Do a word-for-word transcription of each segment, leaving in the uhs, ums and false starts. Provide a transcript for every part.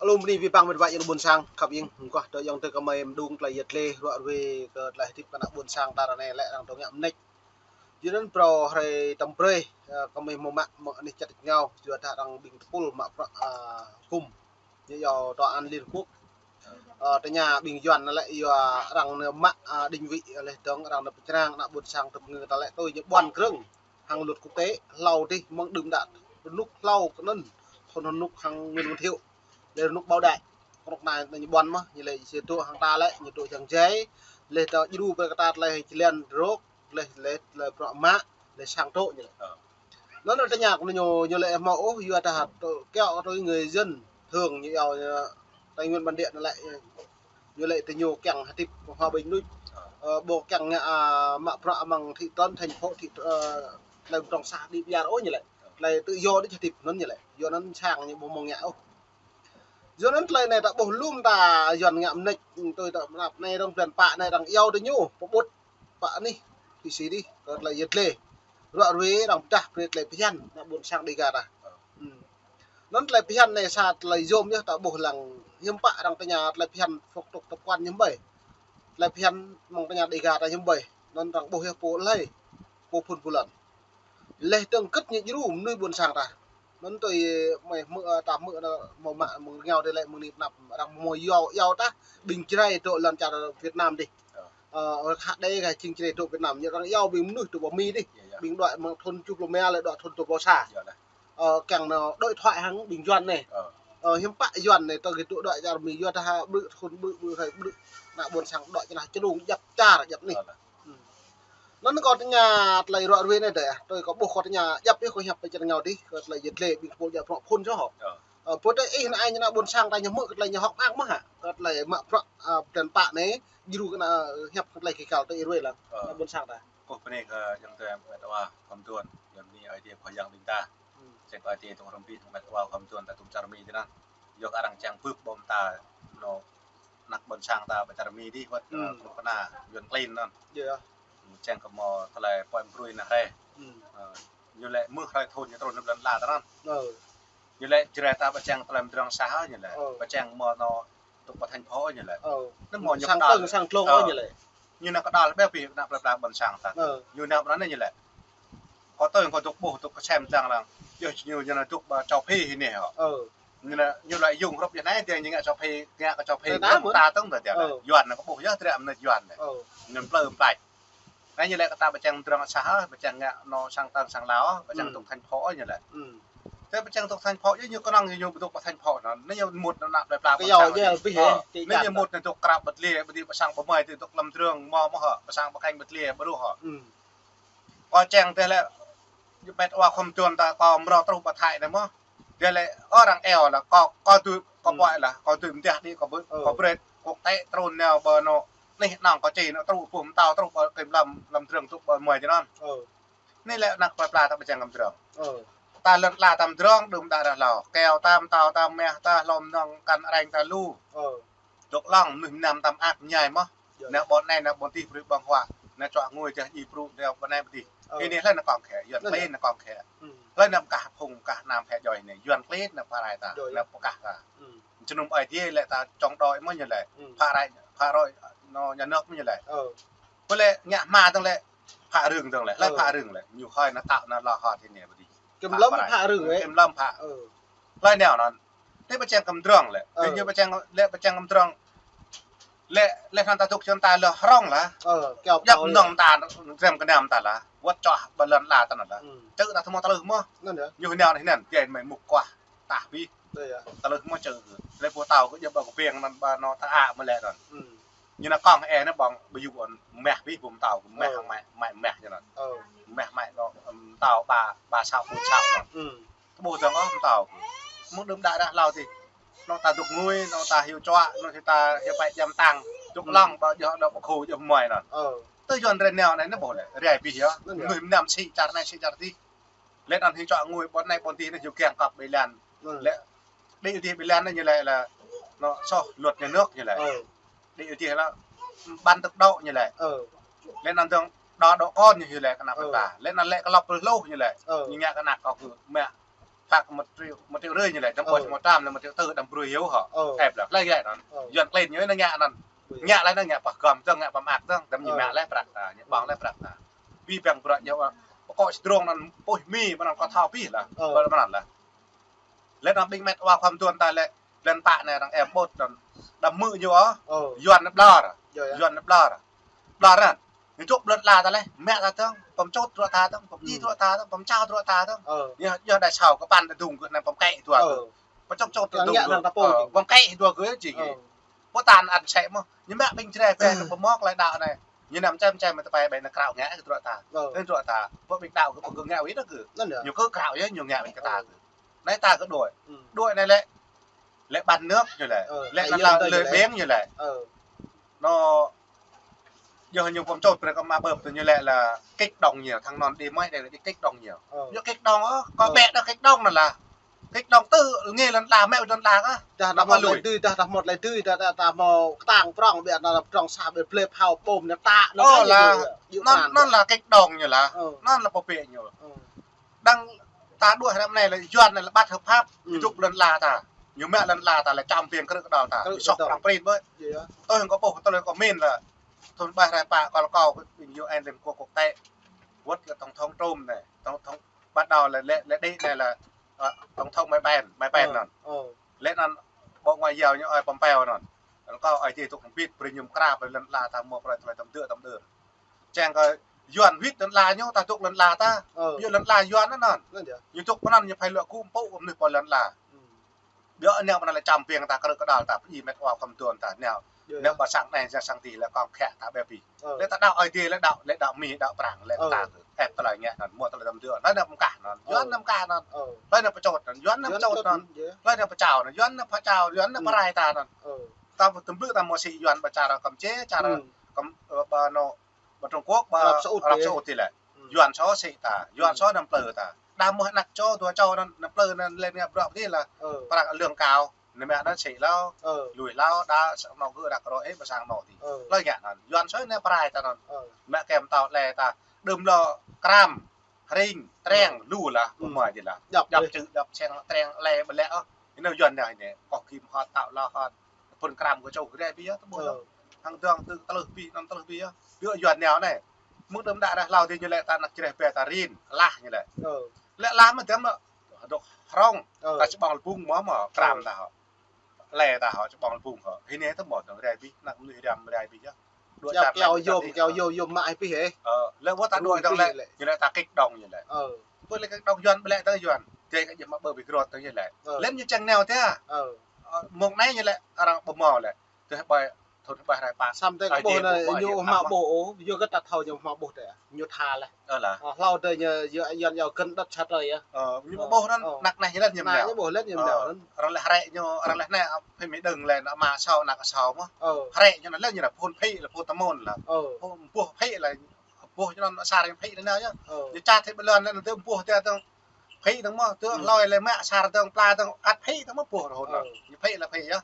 Tơm bơni abih bang met wa ayŏng ƀôn sang khăp ing, mơguah tơ ayŏng tơ kơmơi mơdung tơlơi yet lĕ ruă ruê kơ tơlơi hơdip kơ ană ƀôn sang ta ră anai lĕ arăng tơ ngă mơneč. Yua anŭn phrâo hrơi tăm brơi, ơ, kơmơi hmâo mă mơ̆ng anih čar tač rơngiao, yua dah arăng ƀing tơpul mă bruă, ơ, hơkŭm. Ñu iâu tòa án Liên Hợp Quốc. Ơ, tơña ƀing Yuan lĕ yua arăng anai mă, ơ, định vị laih dơ̆ng arăng anai pơčrang ană ƀôn sang tơpul ngă ta lĕ tui ñu ƀuăn krơ̆ng hăng luật quốc tế, hlâo dih mơ̆ng đưm đă rơnŭk hlâo kơ anŭn, thŭn rơnŭk hăng Nguyễn Văn Thiệu. Lĕ rơnŭk Bảo Đại. Rơnŭk anai ñu ƀuăn mơ̆n, ñu lĕ sĭt tŭ hăng ta lĕ, ñu tŭ jăng jai. Lĕ tơ djru brơi kơ ta tơlơi jơlan rơnŭk, lĕ, lĕ, lĕ bruă mă, lĕ sang tŭ ñu lĕ. Ơ. Anŭn tơña kơ ñu, ñu lĕ hmâo ôh, yua dah tơ kiaŏ tui người dân thường ñu iâu, ơ, Tây Nguyên bản địa anŭn lĕ, ñu lĕ tơ ñu kiăng hơdip hòa bình đôč. Ơ, ƀu kiăng ngă, ơ, mă bruă amăng thị trấn, thành phố, thị, ơ, tơlơi pơdrŏng sah đĭ biar ôh ñu lĕ. Tơlơi tự do đôč hơdip anŭn ñu lĕ. Yua anŭn sang ñu ƀu hmâo ngă ôh. Yua anŭn tơlơi anai ta ƀuh lŏm ta Yuan ngă mơneč tui ta mơnap anai arăng blan pă anai arăng iâu tơ ñu pơƀut pă anih Thụy Sĩ dih kơ tơlơi yet lĕ. Ruă ruê arăng pơdah brơi tơlơi phiăn ană ƀôn sang Đêga ta. Ơ. Anŭn tơlơi phiăn anai sa tơlơi yôm yơh ta ƀuh lăng hiư̆m pă arăng tơña tơlơi phiăn phong tục tập quán ñu ƀai. Tơlơi phiăn mơ̆ng tơña Đêga ta ñu ƀai. Anŭn arăng ƀuh yơh pô hlơi, pô phŭn pô lŏn. Laih dơ̆ng kơ̆t ñu djru mơnuih ƀôn sang ta. Anŭn tui mơi hmư̆, ơ, ta hmư̆ anŭn hmâo mă mơ̆ng rơngiao dih lĕ mơ̆ng anai pơ anăp arăng hmâo iâu, iâu ta ƀing Jrai dŏ lŏn čar Việt Nam dih. Ơ. Ơ, ơ, khă đe gah jing Jrai dŏ Việt Nam, ñu arăng iâu ƀing mơnuih dŏ pơ Mi dih. Iya, iya. Ƀing đuaĭ mơ̆ng thŭn tơjuh pluh rơma lĕ đuaĭ thŭn dua pluh sa. Iya lah. Ơ, kiăng anŭn đối thoại hăng ƀing Yuan anai. Ơ. Ơ, hiư̆m pă Yuan anai tơ gih dŏ đuaĭ čar Mi, yua dah ƀrư̆ thŭn ƀrư̆, ƀrư̆ hrơi ƀrư̆. Ană ƀôn sang đuaĭ čơnah čơnung djăp čar djăp anih. Iya lah. Anŭn kâo tơña tơlơi ruă ruê anai dih, tui kâo ƀuh kâo tơña djăp yơh kâo hiăp pơ čar rơngiao dih, kơ tơlơi yet lĕ ƀing tơpul djă bruă phŭn soh hŏ. Ơ. Ơ, pơ tơ ih anai ñu ană ƀôn sang ta ñu hmư̆ kơ tơlơi ñu hơ̆k mơak mơ̆n hă, kơ tơlơi mă bruă, ơ, blan pă anai, djru kơ ană, ơ, hiăp kơ tơlơi kơ kăl tơ ih ruê lăng, ơ, ană ƀôn sang ta. Kâo bơni kơ ayŏng tơ met wa khŏm tuan, yua anai Ơi Adai pơyang ƀing ta. Čang kơ Ơi Adai tŏng hrŏm hơbĭt met wa khŏm tuan ta tŭm čar Mi dih anŭn. Yua kơ arăng čang bưp ƀô̆ ta anŭn ană ƀôn sang ta pơ čar Mi dih wơ̆t, ơ, kơnuk kơna Yuan klin anŭn. Iya. Čang kơ hmâo tơlơi pơm brui ană hrơi. Ơ, ñu lĕ mơ̆ng hrơi thŭn ñu trŭn anŭn lŏn ala ta anŭn. Ơ. Ñu lĕ Jrai ta pơčang tơlơi pơdrŏng sah ñu lĕ. Ơ. Pơčang hmâo anŭn dŏ pơ thành phố ñu lĕ. Ơ. Anŭn hmâo ñu sang kơdal. Tơng sang tlông ơ ñu lĕ. Ñu anŭn kơdal ƀĕ pih ană plơi pla ƀôn sang ta. Ơ. Ñu anŭn anai ñu lĕ. Kâo tui kâo dŏ ƀuh dŏ kơsem dlăng lăng. Yơh ñu, ñu anŭn dŏ pơ châu Phi hĭ anai hŏ. Ơ. Ñu anŭn, ñu lĕ yŭng hrup yơh anai, dih ñu ngă châu Phi, ngă kơ châu Phi. Tơdah tơm mơ̆n ta tơ̆ng tơdah. Ơ. Yuan anŭn kâo ƀuh yơh, dră mơneč Yuan anai. Ơ. Ñu plơi plač. Anai ñu lĕ kơ ta pơčang pơdrŏng sah, pơčang ngă anŭn sang tơng sang lao, pơčang dŏ thành phố ñu lĕ. Tơ pơčang dŏ thành phố, yơh ñu kơnơ̆ng ñu, ñu dŏ pơ thành phố anŭn. Anai ñu mŭt anŭn ană plơi pla pơčang. Anai ñu mŭt anŭn dŏ krăp bơtli, bơtli pơsang pơmơi, dŏ lăm drơ̆ng, mơ̆ mơ̆ hŏ, pơsang pơkeng bơtli, ƀrô hŏ. Kâo čang tơlơi, met wa khŏm tuan ta kâo mrâo truh pơ Thái anai mơ̆n. Dih lĕ, ơ, arăng iâu lah, kâo, kâo tui, kâo pơhiăp lah, kâo tui mơdah dih, kâo ƀu, kâo brơi, kâo tĕ trŭn nao ƀơi anŭn, anih anŏng kâo či anŭn truh, ƀuh mơtâo truh ƀơi kơyum lăm, lăm drơ̆ng truh ƀơi mơi dih anŭn. Anai lĕ ană plơi pla ta pơčang kơ mơdrŏng. Ta lŏn ala ta mơdrŏng, đưm đă ră hlâo. Keo ta, mơtâo ta, meh ta, hlô mơnơ̆ng, kăn areng ta lu. Dŏ lăng, mơnuih mơnam ta mơak mơñai mơ̆n. Anai ƀôn anai, anai ƀôn dih, brơi ƀơ̆ng huă. Anai čuă ngui, dah djai brŭ, anai ƀôn anai ƀôn dih. Anai lĕ anai kông khĕ, Yuan klin anai kông khĕ. Hlơi anai pơkah phung, pơkah nam khĕ djai anai, Yuan klin anai pơrai ta, anai pơkah ta. Jơnum Ơi Adai lĕ ta chống đối mơ̆n ñu lĕ. Phă rai, phă roi, anŭn nhà nước mơ̆n ñu lĕ. Ơ. Pơ lĕ ngă hma dơ̆ng lĕ, phă rưng dơ̆ng lĕ, hlơi phă rưng lĕ, ñu hơi anŭn tao anŭn lŏ hơt hĭ anai ƀơ dih. Kiểm lâm phă rưng lĕ. Kiểm lâm phă. Hlơi anai anŭn. Tơ pơčang kơ mơdrŏng lĕ. Tơ ñu pơčang, lĕ pơčang kơ mơdrŏng. Lĕ, lĕ hnăn ta dŏ čơm ta lŏ hrŏng lah. Djăp mơnơ̆ng ta, rem kơnăm ta lah. Wơ̆t čoh ƀơi lŏn ala ta anŭn lah. Čư̆ ta tơhmâo tơlơi mơ̆n. Ñu anai anŭn, anŭn, djai mơi mŭk kuah. Tah bih. Tơlơi mơ̆ čơ. Lĕ pô tao kơ djơ̆ ƀơi kơpeng anŭn ƀơi anŭn ta a mơ̆ lĕ anŭn. Ñu anŭn kông ê anŭn ƀơ̆ng ƀu yŭ anŭn meh bih ƀu mơtâo kơ meh hăng meh, meh meh ñu anŭn. Meh meh anŭn mơtâo ba, ba sao pô sao anŭn. Kơ ƀuh dơ̆ng ôh mơtâo kơ. Mơ̆ng đưm đă ră hlâo dih. Anŭn ta dŏ ngui, anŭn ta hyu čuă, anŭn ta hyu pai jăm tăng. Dŏ lăng ƀơi djơ̆ đŏk ƀơi khô djơ̆ mơi anŭn. Tơ Yuan rơneo anai anŭn ƀuh lĕ. Rai bih yơh. Mơnuih mơnam sĭ čar anai sĭ čar dih. Lĕ anŭn hĭ čuă ngui ƀôn anai ƀôn dih anŭn ñu kiăng kăp ƀơi lan. Lĕ đĭ dih ƀơi lan anŭn ñu lĕ lĕ anŭn soh luật nhà nước ñu lĕ. Đĭ dih lĕ bán tốc độ ñu lĕ. Lĕ anŭn dơ̆ng đo độ cồn ñu lĕ kơ ană plơi pla. Lĕ anŭn lĕ kơ lŏp pơlôh ñu lĕ. Ñu ngă kơ ană kâo kơ mă. Phak một triệu, một triệu rưỡi ñu lĕ, dăm ƀơi một trăm lĕ một triệu tư, dăm brơi hiu hŏ. Ơ. Ĕp lĕ, lĕ gĕt anŭn. Ơ. Yuan klin ñu anŭn ngă anŭn. Ơ. Ngă lĕ anŭn ngă pah găm dơ̆ng, ngă pah mơak dơ̆ng, dăm ñu mă lĕ prăk ta, ñu ƀơ̆ng lĕ prăk ta. Ƀing ƀơ̆ng prăk ñu, pơkŏ sĭt drông anŭn, puih mi, mơnăn kơ thâo ƀing lĕ. Ơ. Ƀơi mơnăn lĕ. Lĕ anŭn ƀing met wa khŏm tuan ta lĕ, lĕ pă anai arăng ĕp ƀut anŭn. Đăm mư̆ ñu ôh. Ơ. Yuan anŭn ƀlŏr. Yơh, yơh. Yuan anŭn ƀlŏr. Ƀlŏr anŭn. Ñu čŏk lŏn la ta lĕ, mă ta dơ̆ng, pơm čôt truă ta dơ̆ng, pơm djai truă ta dơ̆ng, pơm čao truă ta dơ̆ng. Ơ. Ñu, ñu đa sao kơ păn ta dŭng kơ anai pơm kĕ dua kơ. Pơčŏk čôt ta dŭng kơ. Pơm kĕ dua kơ či. Ơ. Pơtăn ăn sĕ mơ̆. Ñu mă ƀing Jrai pĕ kơ pơmŏk lĕ đaŏ anai. Ñu năm čem čem ta pĕ ƀing anai krao ngă kơ truă ta. Ơ. Anai truă ta. Pơ ƀing đaŏ kơ pơkơ ngă wĭt kơ. Anŭn yơh. Ñu kơ krao yơh, ñu ngă wĭt kơ ta kơ. Anai ta kơ đuaĭ. Đuaĭ anai lĕ. Lĕ ƀăn nước ñu lĕ. Ơ, lĕ anŭn lĕ ƀing ñu lĕ. Ơ. Anŭn, yơh ñu pơm čôt brơi kơ mă ƀơ̆p tơ ñu lĕ là kích động nhiều, thằng non đi máy đây là đi kích động nhiều. Ơ. Ñu kích động ôh, kơ ƀĕ đa kích động anŭn lĕ. Kích động tơ ngă lŏn la, mă lŏn la kơ. Dah dah mơ̆ lui. Dah dah mơ̆ lui, dah dah dah mơ̆ ktang prŏng ƀĕ anŭn prŏng sa ƀĕ blep hao ƀôm anŭn ta. Ơ, anŭn lĕ. Anŭn, anŭn là kích động ñu lĕ. Ơ. Anŭn là pơƀĕ ñu. Ơ. Đang ta đuaĭ hrăm anai lĕ Yuan anai lĕ bất hợp pháp, ñu čŏk lŏn la ta. Ñu mă lŏn la ta lĕ čăm ƀing krư̆ kơđŏl ta. Soh prŏng prit ƀơi. Ơ, hăng kơ ƀuh tơlơi kơ min lĕ. Thun ƀai rai pă kơ lĕ kâo ƀing U N Liên Hợp Quốc quốc tế. Wơ̆t kơ tổng thống Trump anai. Tổng thống bắt đầu lĕ, lĕ, lĕ đi anai lĕ, ơ, tổng thống Mike Pence, Mike Pence anŭn. Lĕ anŭn Bộ Ngoại giao ñu ơi Pompeo anŭn. Lĕ kâo ơi ti tŭk hăng ƀit, brơi ñu mơkra, brơi lŏn la ta mơ̆ brơi tơlơi tăm dư̆, tăm dư̆. Čang kơ Yuan wĭt lŏn la ñu, ta čŏk lŏn la ta. Ơ. Yua lŏn la Yuan anŭn. Anŭn yơh. Ñu čŏk pơnăn ñu phải lŏ kŭm pŭ kơ mơnuih pơ lŏn la. Ƀiă anai pơnăn lĕ čăm ƀing ta krư̆ kơđŏl ta, pơjing met wa khŏm tuan ta. Anai, anai ƀă sang anai, sang ti lĕ kông khĕ ta ƀĕ ƀĭ. Ơ. Lĕ ta đaŏ Aê Diê lĕ đaŏ, lĕ đaŏ Mi, đaŏ Prang, lĕ ta ĕp tơlơi ngă anŭn, mơ̆ tơlơi tăm dư̆. Anŭn anai pơkah anŭn. Yuan anai pơkah anŭn. Lĕ anai pơčôt anŭn, Yuan anai pơčôt anŭn. Lĕ anai pơčao anŭn, Yuan anai pơčao, Yuan anai pơrai ta anŭn. Ta tơm blư̆ ta mơ̆ sĭ Yuan ƀă čar Kampuchia, čar Kam-, ơ, ƀă anŭn, ƀă Trung Quốc, ƀă Arab Saudi lĕ. Yuan soh sĭ ta, Yuan soh năm plư ta. Đa mơ̆ anak čô, dua čô anŭn, năm plư anŭn lĕ anai bruă pơdih lĕ. Prăk lương cao, anai mă anŭn sĭ hlâo, lui hlâo, đa sang anŏ gơ̆ đa krô ih, ƀă sang anŏ ti. Lơi ngă anŭn, Yuan soh anai pơrai ta anŭn. Mă kem tao lĕ ta, đưm lŏ kram, hring, treng, lu lah, pơmơi ti lah. Djŏp čư̆, djŏp čeng, treng, lĕ ƀă lĕ ôh. Anŭn Yuan anai anai, kơ kim hŏt, tao lah hŏt. Phun kram kơ čô gre ƀiă, tơƀuh. Hăng dơ̆ng tơ tơlưh ƀĭ, anŭn tơlưh ƀiă. Ƀiă Yuan anai anai. Mơ̆ng đưm đă ră hlâo ti ñu lĕ ta anak Jrai pĕ ta rin, lah ñu lĕ. Lĕ lah mơ̆ dăm lŏ, dŏ hrŏng, ta čơƀơ̆ng lơbŭng mơ̆ mơ̆, kram ta hŏ. Lĕ ta hŏ, čơƀơ̆ng lơbŭng hŏ. Hĭ anai tơ mơ̆ dơ̆ng rai ƀĭ, anak mơnuih ram rai ƀĭ yơh. Đuaĭ čar keo yôm, keo yôm, yôm mă ih ƀĭ hĕ. Lĕ wơ̆t ta đuaĭ dơ̆ng lĕ, ñu lĕ ta kích động ñu lĕ. Ơ, ƀơi lĕ kích động Yuan ƀơi lĕ tơ Yuan. Djai kơ djai mă ƀơ ƀĭ grot tơ ñu lĕ. Lĕ ñu čang nao tơ. Ơ, mơ̆ng anai ñu lĕ, arăng ƀu mơ̆ lĕ. Tơ ƀai, thun ƀai rai pă. Samơ̆ tơlơi kơ ƀuh anai, ñu mă ƀuh ôh, yua kơ ta thâo ñu mă ƀuh tơ. Ñu tha lĕ. Ơ lah. Hlâo tơ ñu, yua Yuan yua găn đăt čat tơ yơh. Ơ, ñu mă ƀuh anŭn, anak anai ñu lĕ ñu mă nao. Ñu ƀuh lĕ ñu mă nao anŭn. Arăng lĕ hrĕ ñu, arăng lĕ anai, phim mi đơ̆ng lĕ, anŭn mă asâo, anŭn asâo mơ̆. Hrĕ ñu anŭn lĕ ñu anŭn phun phĭ lĕ, phun tơmôn lĕ. Phun ƀuh phĭ lĕ. Ƀuh ñu anŭn asar ñu phĭ anŭn yơh. Ñu ča thĭ ƀơi lŏn anŭn tơ ƀuh tơ tơ̆ng phĭ tơ̆ng mơ̆, tơ hlâo lĕ mă asar tơ̆ng pla tơ̆ng ăt phĭ tơ̆ng mơ̆ ƀuh rơhŭn anŭn. Ñu phĭ lĕ phĭ yơh.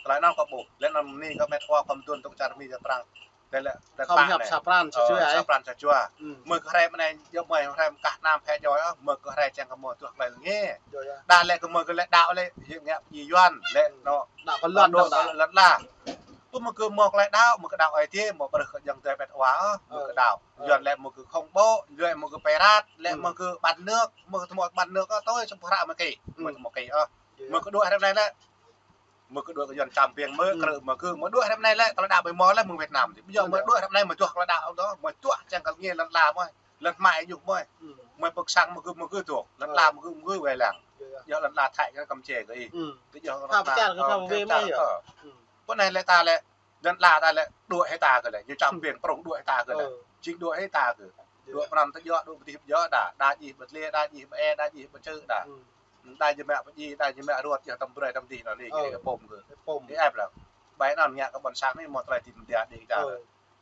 Tơlơi anŭn kâo ƀuh. Lĕ anŭn mơ̆ng anai kâo met wa khŏm tuan tŭk čar Mi čar Prang. Lĕ lĕ, lĕ khŏm hiăp sa pran sa jua. Sa pran sa jua. Mơ̆ kơ hrĕ mơ̆ anai, yua mơ̆ hrĕ mơ̆ kah nam phĕ joi ôh, mơ̆ kơ hrĕ čang kơ mơ̆ tuh klai lĕ ngă. Đa lĕ kơ mơ̆ kơ lĕ đaŏ lĕ, yua ngă pơjing Yuan lĕ, anŭn. Đaŏ kơ lŏn đaŏ lŏn la. Tơ mơ̆ kơ mơ̆ klai đaŏ, mơ̆ kơ đaŏ Aê Diê, mơ̆ brơi kơ djơ̆ng tơlơi met wa ôh, mơ̆ kơ đaŏ. Yuan lĕ mơ̆ kơ khŏm ƀô̆, lĕ mơ̆ kơ pơrat, lĕ mơ̆ kơ ƀăn nước, mơ̆ kơ tơmŏt ƀăn nước ôh, tui sum pơhră mơ̆ kơ. Mơ̆ tơmŏt kơ ôh. Mơ̆ kơ đuaĭ hrĕ mơ̆ anai lĕ. Mơ̆ kơ đuaĭ kơ Yuan čăm ƀing mơ̆, krư̆ mơ̆ kơ, mơ̆ đuaĭ hrĕ mơ̆ anai lĕ, tơlơi đaŏ ƀơi mơ̆ lĕ, mơ̆ng Việt Nam. Ƀiă mơ̆ đuaĭ hrĕ mơ̆ anai mơ̆ tuh tơlơi đaŏ dŏ, mơ̆ tuh čang kơ ngă lŏn la mơ̆, lŏn hmai ñu mơ̆. Mơ̆ pơk sang mơ̆ kơ, mơ̆ kơ tuh, lŏn la mơ̆ kơ, mơ̆ kơ wai lăng. Yua lŏn la Thái kơ Kampuchia kơ ih. Tơ yơh lŏn la Thái kơ Thái kơ. Pơ anai lĕ ta lĕ, lŏn la ta lĕ, đuaĭ hĭ ta kơ lĕ, ñu čăm ƀing prŏng đuaĭ hĭ ta kơ lĕ. Jing đuaĭ hĭ ta kơ. Đuaĭ pran tơ jŏ, đuaĭ pơdih jŏ đa, đa jih pơtlê, đa jih pơe, đa jih pơčư̆ đa. Đa ñu mă pơjing, đa ñu mă ruăt, yua tơm brơi tơm dih anŭn anai, kơ pôm kơ. Pôm. Kơ ĕp lĕ. Ƀai anŭn ngă kơ ƀôn sang anai mơ̆ tơlơi ti mơ̆ dia đing ta.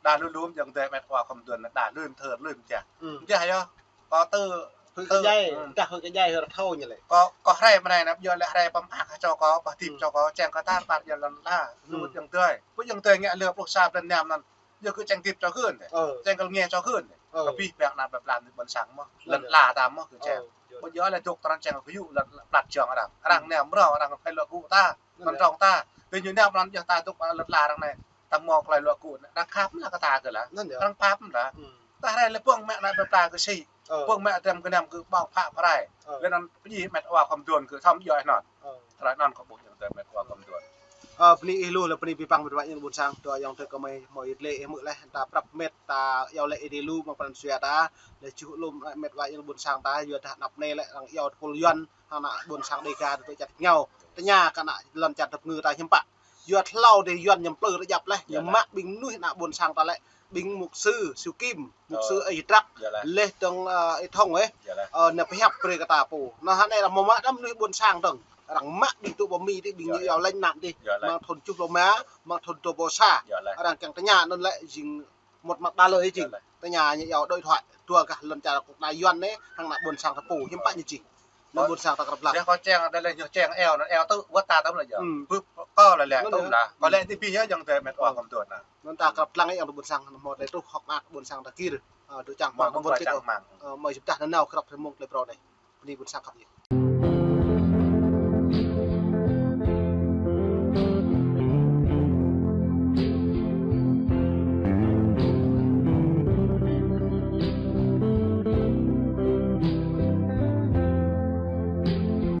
Đa lu lŭm djơ̆ng tơlơi met wa khŏm tuan, đa lu mơ̆ thơr, lu mơ̆ tiah. Tiah yơh. Kâo tơ, hui kơ djai, dah hui kơ djai, hui rơthâo ñu lĕ. Kâo, kâo hrĕ mơ̆ anai nă, yua lĕ hrĕ pơm ak hơčâo kâo, pơh tĭp čô kâo, čang kơ tar ƀar yua lŏn la, lu djơ̆ng tơlơi. Ƀu djơ̆ng tơlơi ngă lơ pluh sa blan năm anŭn. Yua kơ čang tĭp čô kơ anŭn. Čang kơ ngă čô kơ anŭn. Kơ pih pek nă ƀai blan ƀôn sang mơ̆. Lŏn la ta mơ̆ kơ čang. Ƀu djơ̆ lĕ dŏ tơrăn čang kơ yŭ lăt plat jơ̆ng arăng. Arăng nao mrâo, arăng tơlơi luă gŭ ta, anŭn tơdrong ta. Tui ñu nao pran djơ̆ ta dŏ lăt la arăng anai. Ta mâo tơlơi luă gŭ, arăng khăp mơ̆ la kơ ta kơ la. Arăng pap mơ̆ la. Ta rai lĕ pơ̆ng mă anai pơpla kơ si. Pơ̆ng mă trem kơ nam kơ ƀơ̆ng phă pơrai. Lĕ anŭn pơñi met wa khŏm duôn kơ thom djơ̆ anŭn. Tơlơi anŭn kơ ƀuh yang tơ met wa khŏm duôn. Ơ, bơni ih lu lĕ bơni pơpăng met wa yang ƀôn sang, tơ yang tơ kơ mơi mơi lĕ ih mơ̆ lĕ, ta prăp met ta yua lĕ ih lu mă pran jua ta, lĕ čuh lum met wa yang ƀôn sang ta, yua ta anăp anai lĕ arăng yua tơpul Yuan, hăng ană ƀôn sang Dêga tơ čăt ngao. Tơña kơ ană lŏn čar tơpơngư ta hiư̆m pă. Yua hlâo dih Yuan ñu plư rơjăp lĕ, ñu mă ƀing mơnuih ană ƀôn sang ta lĕ, ƀing mục sư Siu Kim, mục sư Ơi Trăk, lĕ tơng, ơ, Ơi Thông ơi, ơ, nao pơhiăp brơi kơ ta pô. Anŭn hơnai arăng mơ̆ mă đăm mơnuih ƀôn sang tơng. Arăng mă ƀing tŭ ƀơ̆ mi dih, ƀing ñu yua lĕ anăn dih. Mơ̆ng thun čuh lô ma, mơ̆ng thun dua ƀô̆ sa. Arăng kiăng tơña anŭn lĕ jing một mặt ba lời jing. Tơña ñu yua đối thoại. Dua gah lŏn čar kơ ană Yuan anai, hăng ană ƀôn sang ta pô, hiư̆m pă ñu jing. Ană ƀôn sang ta krăp lăng. Dih kơ čang, dih lĕ ñu čang eo, anŭn eo tŭ, wơ̆t ta tŭ lĕ yơh. Bưp kơ lĕ lĕ tŭ la. Kơ lĕ dih ƀing yơh yang tơ met wa khŏm duôn anŭn. Anŭn ta krăp lăng yang ƀôn sang mơ̆ lĕ tŭ hŏk mă ƀôn sang ta kir. Ơ, dŏ čang mă ƀôn sang ta. Ơ, mơi jŭp tah anŭn nao krăp mơ̆ng tơlơi phrâo anai. Bơni ƀôn sang khăp yơh.